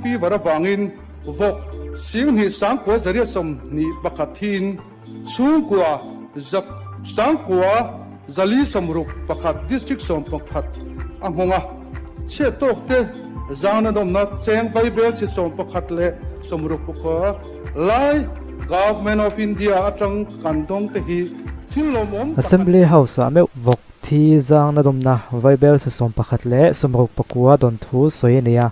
Fever avangin vawk 10 921 thiin chhungkua 9461 district 11 a nghawng a. Chhiat tawk te zan an awmna cheng vaibel chi 11 60 lai Government of India atang kan dawng te hi thil lawmawm tak a ni. Assembly House-ah meuh vawk thi zang na dawmna vaibel chi 11 69 dawn thu sawi a ni a.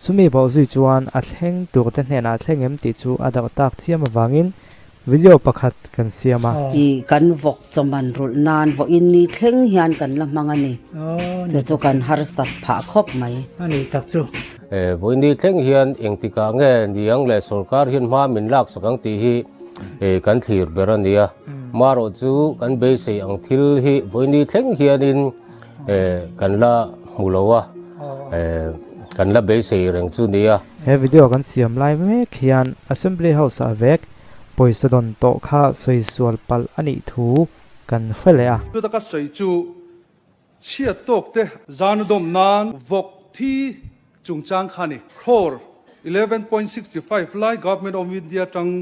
Chumi bawh zui chuan a thleng tur te hnenah a thleng em tih chu a darh tak chiam avangin video pakhat kan siam a. I kan vawk chawman rulh nan vawiin ni thleng hian kan la hmang a ni. Chu chu kan harsat phah khawp mai. A nih tak chu. Vawiin ni thleng hian engtikah nge niang leh sorkar hian hma min laksak ang tih hi kan thlir ber a nia. Marawh chu kan beisei ang thil hi vawiin ni thleng hianin Kan la hmu lo a, kan la beisei reng chu nia. He video kan siam lai mek hian Assembly House ah vek pawisa dawn tawh kha sawi sual palh a nih thu kan hre leh a. Chu taka sawi chu chhiat tawk te zan dawm nan vawk thi chungchang kha ni. Crore 11.65 lai Government of India tang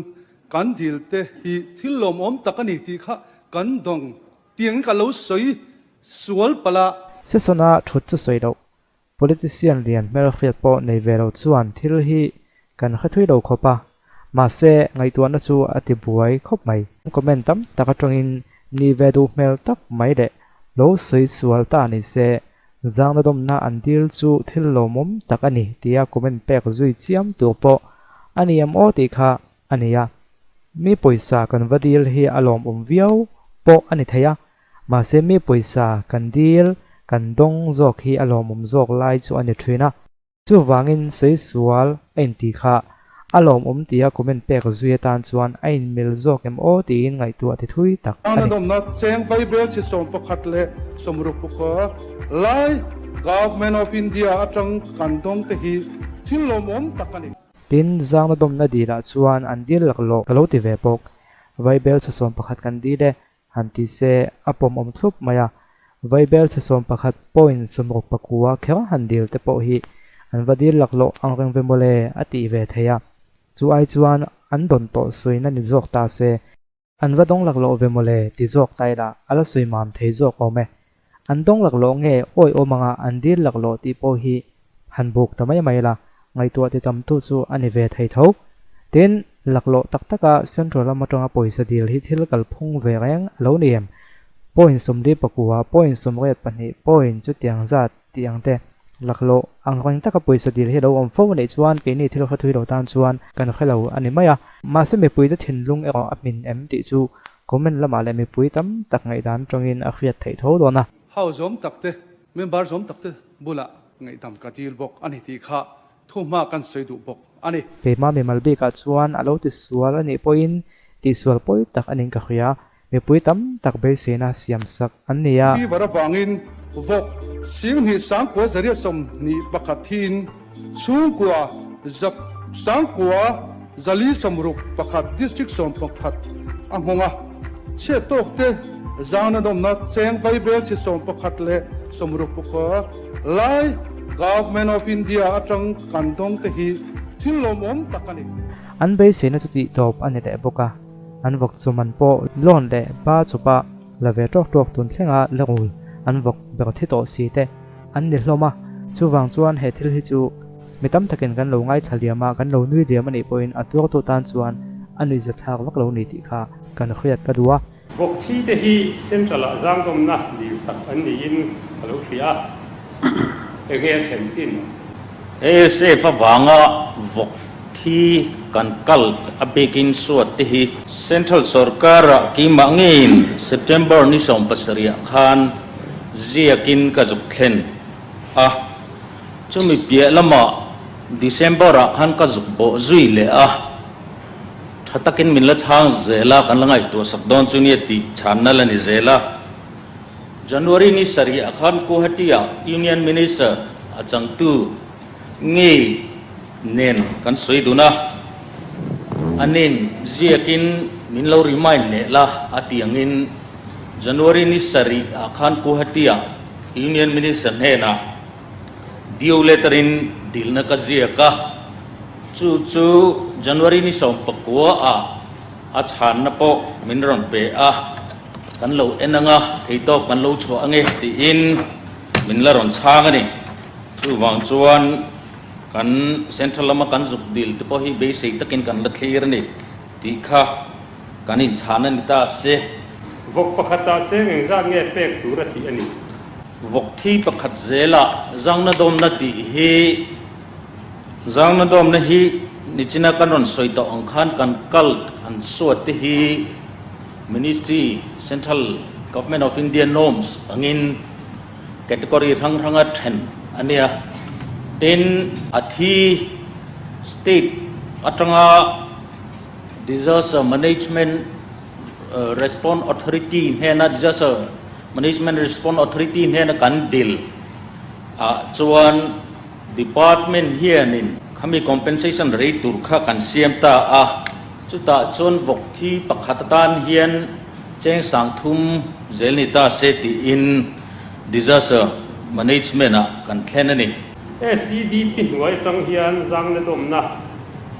kan dil te hi thil lawmawm tak a ni tih kha kan dawng Tiang ka lo sawi sual palh a. Session-a thut chu sawi loh. Politician lian hmelhriat pawh nei ve lo chuan thil hi kan hre thui lo khawp a, mahse ngaihtuahna chu a ti buai khawp mai. Comment tam tak atangin ni ve duh hmel tak mai leh lo sawi sual ta ni se, zangna dawmna an dil chu thil lawmawm tak a ni tia comment pek zui chiam tur pawh a ni em aw tih kha a ni a, mi pawisa kan va dil hi a lawmawm viau pawh a ni thei a, mahse mi pawisa kan dil kan dawng zawk hi a lawmawm zawk lai chu a ni thin a, chuvangin sawi sual a intih kha a lawmawm tia comment pek zui atan chuan a inmil zawk em aw tiin ngaihtuah ti thui tak a ni. Anawmna cheng vaibel chi 16 60 lai Government of India atang kan dawng te hi thil lawmawm tak a ni. Tin, zangna dawmna dilah chuan an dil laklawh ka lo ti ve bawk. Vaibel chhe 11 kan dil e, han ti se a pawm awm thlup mai a. Vaibel chhe 11 point 69 kher han dil te pawh hi an va dil laklawh ang reng ve mawle a tih ve thei a. Chu ai chuan an dawn tawh sawina ni zawk ta se. An va dawng laklawh ve mawle ti zawk ta ila a la sawi mam thei zawk awm e. An dawng laklawh nge awi awm anga an dil laklawh tih pawh hi han buk ta mai mai la, ngaihtuah ti tam tu chu a ni ve thei tho. Tin, laklawh tak taka Central lam atanga pawisa dil hi thil kalphung ve reng a lo ni em? Point 49, point 82, point chutiang zat tih ang te. Laklawh ang reng taka pawisa dil hi a lo awm fo a nih chuan keini thil hre thui lo tan chuan kan hre lo a ni mai a. Mahse mipuite thinlung erawh a hmin em tih chu comment lamah leh mipui tam tak ngaihdan tawngin a hriat theih tho dawn a. Hau zawm tak te, member zawm tak te bulah ngaihdam ka dil bawk a ni tih kha thuhma kan sawi duh bawk a ni. Keimah mimal bikah chuan a lo tisual a nih pawhin tihsual pawi tak a ning ka hria. Mipui tam tak beiseina siam sak an ni a. Fever avangin vawk 10 921 thiin chhungkua 9461 district 11 a nghawng a. Chhiat tawk te zan an awmna cheng vaibel chi 11 60 lai Government of India atang kan dawng te hi thil lawmawm tak a ni. An beiseina chu tih tawp a ni leh bawk a. An vawk chu man pawh loan leh ba chupa la ve tawk tawk tun thlenga la rul an vawk ber thi tawh si te an ni hlawm a. Chuvang chuan he thil hi chu mi tam takin kan lo ngaithla liam a, kan lo nui liam a nih pawhin a tuartu tan chuan a nuihzathlak vak lo ni tih kha kan hriat ka duh a. Vawk thi te hi Central ah zangdawmna dil sak an niin ka lo hria a, enge a thlen chin? ASF avanga vawk thi kan kal a bikin suat te hi. Central sorkar ah keimah ngeiin September ni 70 ah khan ziakin ka zuk thlen a, chumi piah lamah December ah khan ka zuk bawh zui leh a. Tha takin min la chhang zel a, kan la ngaihtuah sak dawn chu nia tih chhanna la ni zel a. January ni sarih ah khan Guwahati ah Union Minister a changtu ngei nen kan sawi dun a, anin ziakin min lo remind leh la a tih angin January ni sarih ah khan Guwahati ah Union Minister hnenah due letter in dilna ka ziak a. Chu chu January ni 19 ah a chhanna pawh min rawn pe a, kan lo en anga theitawp kan lo chhuah ange tiin min la rawn chhang a ni. Chuvang chuan kan Central lama kan zuk dil te pawh hi beisei takin kan la thlir a ni tih kha kan inchhan a ni ta se. Vawk pakhatah cheng engzat nge pek tur a tih a ni? Vawk thi pakhat zelah zangna dawmna tih hi Zangna dawmna hi nichina kan rawn sawi tawh ang khan kan cult an suat te hi Ministry, Central Government of India norms angin category hrang hranga then a nia. Tin, a thi state atanga Disaster Management Response Authority hnena Disaster Management Response Authority hnena kan dil ah chuan Department hianin khami compensation rei tur kha kan siam ta a, chutah chuan vawk thi pakhat atan hian cheng 3000 zel ni ta se tiin Disaster Management ah kan thlen a ni. SEDP hnuai atang hian zangna dawmna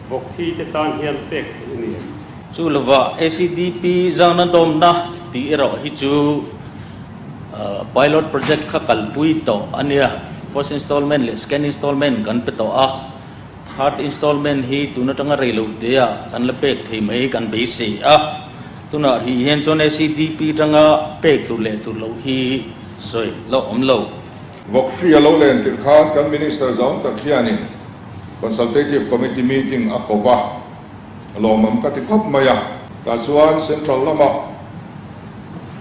vawk thi te tan hian pek theih a ni em? Chu lova SEDP zangna dawmna tih erawh hi chu Pilot project kha kalpui tawh a nia. First installment leh second installment kan pe tawh a. Third installment hi tun atanga rei lo te ah kan la pek thei mai kan beisei a. Tunah rih hian chuan SEDP atanga pek tur leh tur loh hi sawi la awm lo. Vawk hri a lo len tirh khan kan Minister zawng tak hianin Consultative Committee meeting a ko va, lawmawm ka ti khawp mai a. Tah chuan Central lamah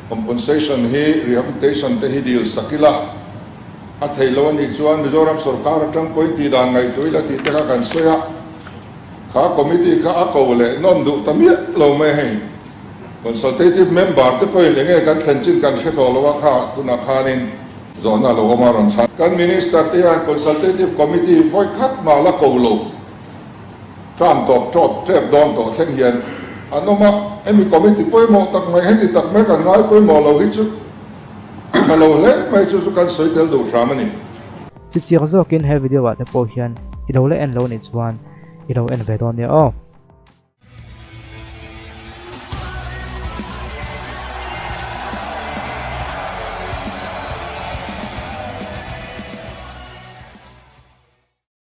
Compensation hi rehabilitation te hi dil sak ila, a theih lo a nih chuan Mizoram sorkar atang pawhin tih dan ngaihtuah ila tih te kha kan sawi a, kha committee kha a ko leh nawn duh ta miah lo mai hei. Consultative member te pawhin eng nge kan thlen chin kan hre tawh lo a kha tunah khanin zawhna lo awm a rawn chhan. Kan minister te hian consultative committee vawi khat mah la ko lo. Term tawp tawp tep dawn tawh thleng hian an awm a, hemi committee pawimawh tak mai heti tak mai kan ngai pawimawh lo hi chu tha lo hle mai chu chu kan sawi tel duh hram a ni. Chichiak zawkin he video ah te pawh hian i lo la en lo nih chuan i lo en ve dawn nia aw.